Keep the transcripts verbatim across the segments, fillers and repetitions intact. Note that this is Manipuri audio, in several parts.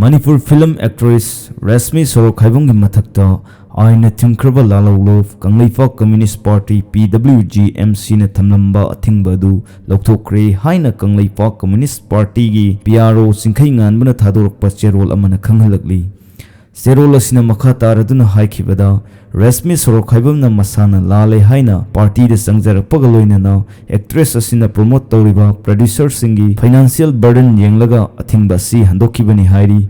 ꯃꯅꯤꯄꯨꯔ ꯐꯤꯂꯝ ꯑꯦꯛꯇ꯭ꯔꯦꯁ ꯔꯦꯁꯃꯤ ꯁꯣꯔꯣꯛꯈꯥꯏꯕꯝꯒꯤ ꯃꯊꯛꯇ ꯑꯥꯏꯟꯅ ꯊꯤꯡꯈ꯭ꯔꯕ ꯂꯥꯜꯍꯧꯂꯨꯞ Kangleipak communist party, P W G M C ꯅ ꯊꯝꯂꯝꯕ ꯑꯊꯤꯡꯕ ꯑꯗꯨ ꯂꯧꯊꯣꯛꯈ꯭ꯔꯦ ꯍꯥꯏꯅ ꯀꯪꯂꯩꯄꯥꯛ ꯀꯝꯌꯨꯅꯤꯁ꯭ꯠ ꯄꯥꯔꯇꯤꯒꯤ P R O ꯆꯤꯡꯈꯩ ꯉꯥꯟꯕꯅ ꯊꯥꯗꯣꯔꯛꯄ ꯆꯦꯔꯣꯜ ꯑꯃꯅ ꯈꯪꯍꯜꯂꯛꯂꯤ꯫ ꯆꯦꯔꯣꯜ ꯑꯁꯤꯅ ꯃꯈꯥ ꯇꯥꯔꯗꯨꯅ ꯍꯥꯏꯈꯤꯕꯗ, ꯔꯦꯁꯃꯤ ꯁꯣꯔꯣꯛꯈꯥꯏꯕꯝꯅ ꯃꯁꯥꯅ ꯂꯥꯜꯂꯦ ꯍꯥꯏꯅ ꯄꯥꯔꯇꯤꯗ ꯆꯪꯖꯔꯛꯄꯒ ꯂꯣꯏꯅꯅ ꯑꯦꯛꯇ꯭ꯔꯦꯁ ꯑꯁꯤꯅ ꯄ꯭ꯔꯣꯃꯣꯠ ꯇꯧꯔꯤꯕ ꯄ꯭ꯔꯗ꯭ꯌꯨꯁꯔꯁꯤꯡꯒꯤ ꯐꯥꯏꯅꯥꯟꯁꯤꯌꯦꯜ ꯕꯔꯗꯟ ꯌꯦꯡꯂꯒ ꯑꯊꯤꯡꯕ ꯑꯁꯤ ꯍꯟꯗꯣꯛꯈꯤꯕꯅꯤ ꯍꯥꯏꯔꯤ꯫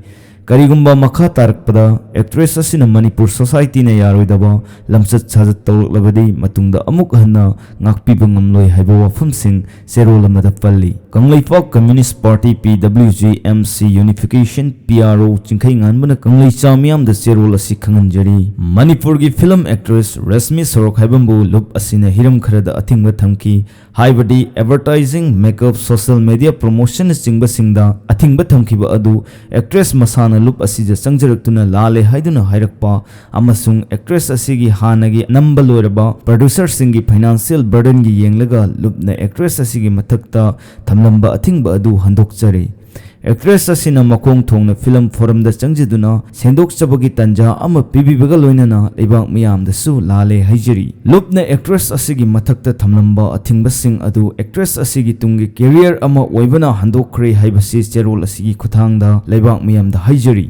ꯀꯔꯤꯒꯨꯝꯕ ꯃꯈꯥ ꯇꯥꯔꯛꯄꯗ ꯑꯦꯛꯇ꯭ꯔꯦꯁ ꯑꯁꯤꯅ ꯃꯅꯤꯄꯨꯔ ꯁꯣꯁꯥꯏꯇꯤꯅ ꯌꯥꯔꯣꯏꯗꯕ ꯂꯝꯆꯠ ꯁꯥꯖꯠ ꯇꯧꯔꯛꯂꯕꯗꯤ ꯃꯇꯨꯡꯗ ꯑꯃꯨꯛ ꯍꯟꯅ ꯉꯥꯛꯄꯤꯕ ꯉꯝꯂꯣꯏ ꯍꯥꯏꯕ ꯋꯥꯐꯝꯁꯤꯡ ꯆꯦꯔꯣꯜ ꯑꯃꯗ ꯄꯜꯂꯤ꯫ Kangleipak communist party, P W G M C Unification P R O ꯆꯤꯡꯈꯩ ꯉꯥꯟꯕꯅ ꯀꯪꯂꯩꯆꯥ ꯃꯤꯌꯥꯝꯗ ꯆꯦꯔꯣꯜ ꯑꯁꯤ ꯈꯪꯍꯟꯖꯔꯤ꯫ ꯃꯅꯤꯄꯨꯔꯒꯤ ꯐꯤꯂꯝ ꯑꯦꯛꯇ꯭ꯔꯦꯁ ꯔꯦꯁꯃꯤ ꯁꯣꯔꯣꯛꯈꯥꯏꯕꯝꯕꯨ ꯂꯨꯞ ꯑꯁꯤꯅ ꯍꯤꯔꯝ ꯈꯔꯗ ꯑꯊꯤꯡꯕ ꯊꯝꯈꯤ꯫ ꯍꯥꯏꯕꯗꯤ advertising, makeup, social media promotion ꯅꯆꯤꯡꯕꯁꯤꯡꯗ ꯑꯊꯤꯡꯕ ꯊꯝꯈꯤꯕ ꯑꯗꯨ ꯑꯦꯛꯇ꯭ꯔꯦꯁ ꯃꯁꯥꯅ ꯂꯨꯞ ꯑꯁꯤꯗ ꯆꯪꯖꯔꯛꯇꯨꯅ ꯂꯥꯜꯂꯦ ꯍꯥꯏꯗꯨꯅ ꯍꯥꯏꯔꯛꯄ ꯑꯃꯁꯨꯡ ꯑꯦꯛꯇ꯭ꯔꯦꯁ ꯑꯁꯤꯒꯤ ꯍꯥꯟꯅꯒꯤ ꯅꯝꯕ ꯂꯣꯏꯔꯕ ꯄ꯭ꯔꯗ꯭ꯌꯨꯁꯔꯁꯤꯡꯒꯤ ꯐꯥꯏꯅꯥꯟꯁꯤꯌꯦꯜ ꯕꯔꯗꯟꯒꯤ ꯌꯦꯡꯂꯒ ꯂꯨꯞꯅ ꯑꯦꯛꯇ꯭ꯔꯦꯁ ꯑꯁꯤꯒꯤ ꯃꯊꯛꯇ ꯊꯝꯂꯝꯕ ꯑꯊꯤꯡꯕ ꯑꯗꯨ ꯍꯟꯗꯣꯛꯆꯔꯤ꯫ ꯑꯦꯛꯇ꯭ꯔꯦꯁ ꯑꯁꯤꯅ ꯃꯈꯣꯡ ꯊꯣꯡꯅ ꯐꯤꯂꯝ ꯐꯣꯔꯝꯗ ꯆꯪꯖꯗꯨꯅ ꯁꯦꯡꯗꯣꯛꯆꯕꯒꯤ ꯇꯥꯟꯖꯥ ꯑꯃ ꯄꯤꯕꯤꯕꯒ ꯂꯣꯏꯅꯅ ꯂꯩꯕꯥꯛ ꯃꯤꯌꯥꯝꯗꯁꯨ ꯂꯥꯜꯂꯦ ꯍꯥꯏꯖꯔꯤ꯫ ꯂꯨꯞꯅ ꯑꯦꯛꯇ꯭ꯔꯦꯁ ꯑꯁꯤꯒꯤ ꯃꯊꯛꯇ ꯊꯝꯂꯝꯕ ꯑꯊꯤꯡꯕꯁꯤꯡ ꯑꯗꯨ ꯑꯦꯛꯇ꯭ꯔꯦꯁ ꯑꯁꯤꯒꯤ ꯇꯨꯡꯒꯤ ꯀꯦꯔꯤꯌꯔ ꯑꯃ ꯑꯣꯏꯕꯅ ꯍꯟꯗꯣꯛꯈ꯭ꯔꯦ ꯍꯥꯏꯕꯁꯤ ꯆꯦꯔꯣꯜ ꯑꯁꯤꯒꯤ ꯈꯨꯠꯊꯥꯡꯗ ꯂꯩꯕꯥꯛ ꯃꯤꯌꯥꯝꯗ ꯍꯥꯏꯖꯔꯤ꯫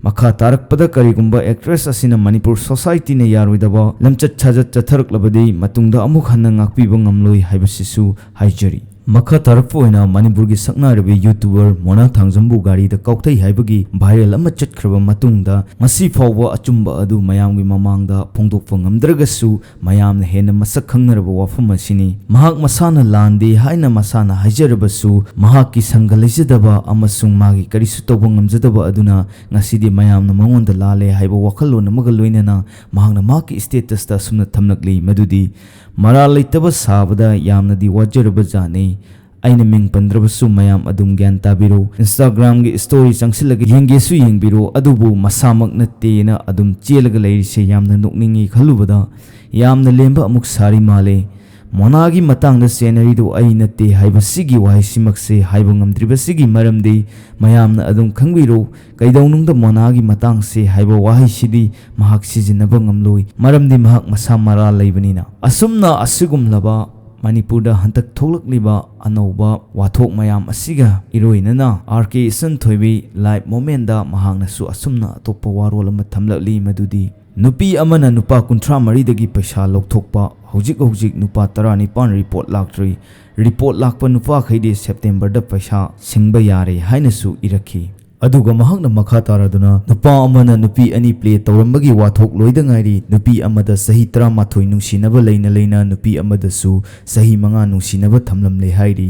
ꯃꯈꯥ ꯇꯥꯔꯛꯄꯗ ꯀꯔꯤꯒꯨꯝꯕ ꯑꯦꯛꯇ꯭ꯔꯦꯁ ꯑꯁꯤꯅ ꯃꯅꯤꯄꯨꯔ ꯁꯣꯁꯥꯏꯇꯤꯅ ꯌꯥꯔꯣꯏꯗꯕ ꯂꯝꯆꯠ ꯁꯥꯖꯠ ꯆꯠꯊꯔꯛꯂꯕꯗꯤ ꯃꯇꯨꯡꯗ ꯑꯃꯨꯛ ꯍꯟꯅ ꯉꯥꯛꯄꯤꯕ ꯉꯝꯂꯣꯏ ꯍꯥꯏꯕꯁꯤꯁꯨ ꯍꯥꯏꯖꯔꯤ꯫ ꯃꯈꯥ ꯇꯥꯔꯛꯄ ꯑꯣꯏꯅ ꯃꯅꯤꯄꯨꯔꯒꯤ ꯁꯛꯅꯥꯏꯔꯕꯤ ꯌꯨꯇ꯭ꯌꯨꯕꯔ ꯃꯣꯅꯥ ꯊꯥꯡꯖꯝꯕꯨ ꯒꯥꯔꯤꯗ ꯀꯥꯎꯊꯩ ꯍꯥꯏꯕꯒꯤ ꯚꯥꯏꯔꯦꯜ ꯑꯃ ꯆꯠꯈ꯭ꯔꯕ ꯃꯇꯨꯡꯗ ꯉꯁꯤ ꯐꯥꯎꯕ ꯑꯆꯨꯝꯕ ꯑꯗꯨ ꯃꯌꯥꯝꯒꯤ ꯃꯃꯥꯡꯗ ꯐꯣꯡꯗꯣꯛꯄ ꯉꯝꯗ꯭ꯔꯒꯁꯨ ꯃꯌꯥꯝꯅ ꯍꯦꯟꯅ ꯃꯁꯛ ꯈꯪꯅꯔꯕ ꯋꯥꯐꯝ ꯑꯁꯤꯅꯤ꯫ ꯃꯍꯥꯛ ꯃꯁꯥꯅ ꯂꯥꯟꯗꯦ ꯍꯥꯏꯅ ꯃꯁꯥꯅ ꯍꯥꯏꯖꯔꯕꯁꯨ ꯃꯍꯥꯛꯀꯤ ꯁꯪꯒ ꯂꯩꯖꯗꯕ ꯑꯃꯁꯨꯡ ꯃꯥꯒꯤ ꯀꯔꯤꯁꯨ ꯇꯧꯕ ꯉꯝꯖꯗꯕ ꯑꯗꯨꯅ ꯉꯁꯤꯗꯤ ꯃꯌꯥꯝꯅ ꯃꯉꯣꯟꯗ ꯂꯥꯜꯂꯦ ꯍꯥꯏꯕ ꯋꯥꯈꯜꯂꯣꯟ ꯑꯃꯒ ꯂꯣꯏꯅꯅ ꯃꯍꯥꯛꯅ ꯃꯍꯥꯛꯀꯤ ꯁ꯭ꯇꯦꯇꯁꯇ ꯑꯁꯨꯝꯅ ꯊꯝꯂꯛꯂꯤ, ꯃꯗꯨꯗꯤ ꯃꯔꯥꯜ ꯂꯩꯇꯕ ꯁꯥꯕꯗ ꯌꯥꯝꯅꯗꯤ ꯋꯥꯖꯔꯕ ꯖꯥꯠꯅꯤ꯫ ꯑꯩꯅ ꯃꯤꯡ ꯄꯟꯗ꯭ꯔꯕꯁꯨ ꯃꯌꯥꯝ ꯑꯗꯨꯝ ꯒ꯭ꯌꯥꯟ ꯇꯥꯕꯤꯔꯣ꯫ Instagram-ꯒꯤ story ꯆꯪꯁꯤꯜꯂꯒ ꯌꯦꯡꯒꯦꯁꯨ ꯌꯦꯡꯕꯤꯔꯣ, ꯑꯗꯨꯕꯨ ꯃꯁꯥꯃꯛ ꯅꯠꯇꯦꯅ ꯑꯗꯨꯝ ꯆꯦꯜꯂꯒ ꯂꯩꯔꯤꯁꯦ ꯌꯥꯝꯅ ꯅꯣꯛꯅꯤꯡꯉꯤ ꯈꯜꯂꯨꯕꯗ ꯌꯥꯝꯅ ꯂꯦꯝꯕ ꯑꯃꯨꯛ ꯁꯥꯔꯤ ꯃꯥꯜꯂꯦ꯫ ꯃꯣꯅꯥꯒꯤ ꯃꯇꯥꯡꯗ ꯆꯦꯟꯅꯔꯤꯗꯨ ꯑꯩ ꯅꯠꯇꯦ ꯍꯥꯏꯕꯁꯤꯒꯤ ꯋꯥꯍꯩꯁꯤꯃꯛꯁꯦ ꯍꯥꯏꯕ ꯉꯝꯗ꯭ꯔꯤꯕꯁꯤꯒꯤ ꯃꯔꯝꯗꯤ ꯃꯌꯥꯝꯅ ꯑꯗꯨꯝ ꯈꯪꯕꯤꯔꯣ꯫ ꯀꯩꯗꯧꯅꯨꯡꯗ ꯃꯣꯅꯥꯒꯤ ꯃꯇꯥꯡꯁꯦ ꯍꯥꯏꯕ ꯋꯥꯍꯩꯁꯤꯗꯤ ꯃꯍꯥꯛ ꯁꯤꯖꯤꯟꯅꯕ ꯉꯝꯂꯣꯏ, ꯃꯔꯝꯗꯤ ꯃꯍꯥꯛ ꯃꯁꯥ ꯃꯔꯥ ꯂꯩꯕꯅꯤꯅ꯫ ꯑꯁꯨꯝꯅ ꯑꯁꯤꯒꯨꯝꯂꯕ ꯃꯅꯤꯄꯨꯔꯗ ꯍꯟꯗꯛ ꯊꯣꯛꯂꯛꯂꯤꯕ ꯑꯅꯧꯕ ꯋꯥꯊꯣꯛ ꯃꯌꯥꯝ ꯑꯁꯤꯒ ꯏꯔꯣꯏꯅꯅ ꯑꯥꯔ ꯀꯦ ꯏꯆꯟꯊꯣꯏꯕꯤ ꯂꯥꯏꯐ ꯃꯣꯃꯦꯟꯗ ꯃꯍꯥꯛꯅꯁꯨ ꯑꯁꯨꯝꯅ ꯑꯇꯣꯞꯄ ꯋꯥꯔꯣꯜ ꯑꯃ ꯊꯝꯂꯛꯂꯤ, ꯃꯗꯨꯗꯤ ꯅꯨꯄꯤ ꯑꯃꯅ ꯅꯨꯄꯥ ꯀꯨꯟꯊ꯭ꯔꯥ ꯃꯔꯤꯗꯒꯤ ꯄꯩꯁꯥ ꯂꯧꯊꯣꯛꯄ, ꯍꯧꯖꯤꯛ ꯍꯧꯖꯤꯛ ꯅꯨꯄꯥ ꯇꯔꯥꯅꯤꯄꯥꯟ ꯔꯤꯄꯣꯔꯠ ꯂꯥꯛꯇ꯭ꯔꯤ꯫ ꯔꯤꯄꯣꯔꯠ ꯂꯥꯛꯄ ꯅꯨꯄꯥꯈꯩꯗꯤ ꯁꯦꯞꯇꯦꯝꯕꯔꯗ ꯄꯩꯁꯥ ꯁꯤꯡꯕ ꯌꯥꯔꯦ ꯍꯥꯏꯅꯁꯨ ꯏꯔꯛꯈꯤ꯫ ꯑꯗꯨꯒ ꯃꯍꯥꯛꯅ ꯃꯈꯥ ꯇꯥꯔꯗꯨꯅ, ꯅꯨꯄꯥ ꯑꯃꯅ ꯅꯨꯄꯤ ꯑꯅꯤ ꯄ꯭ꯂꯦ ꯇꯧꯔꯝꯕꯒꯤ ꯋꯥꯊꯣꯛ ꯂꯣꯏꯗ ꯉꯥꯏꯔꯤ꯫ ꯅꯨꯄꯤ ꯑꯃꯗ ꯆꯍꯤ ꯇꯔꯥꯃꯥꯊꯣꯏ ꯅꯨꯡꯁꯤꯅꯕ ꯂꯩꯅ ꯂꯩꯅ ꯅꯨꯄꯤ ꯑꯃꯗꯁꯨ ꯆꯍꯤ ꯃꯉꯥ ꯅꯨꯡꯁꯤꯅꯕ ꯊꯝꯂꯝꯂꯦ ꯍꯥꯏꯔꯤ꯫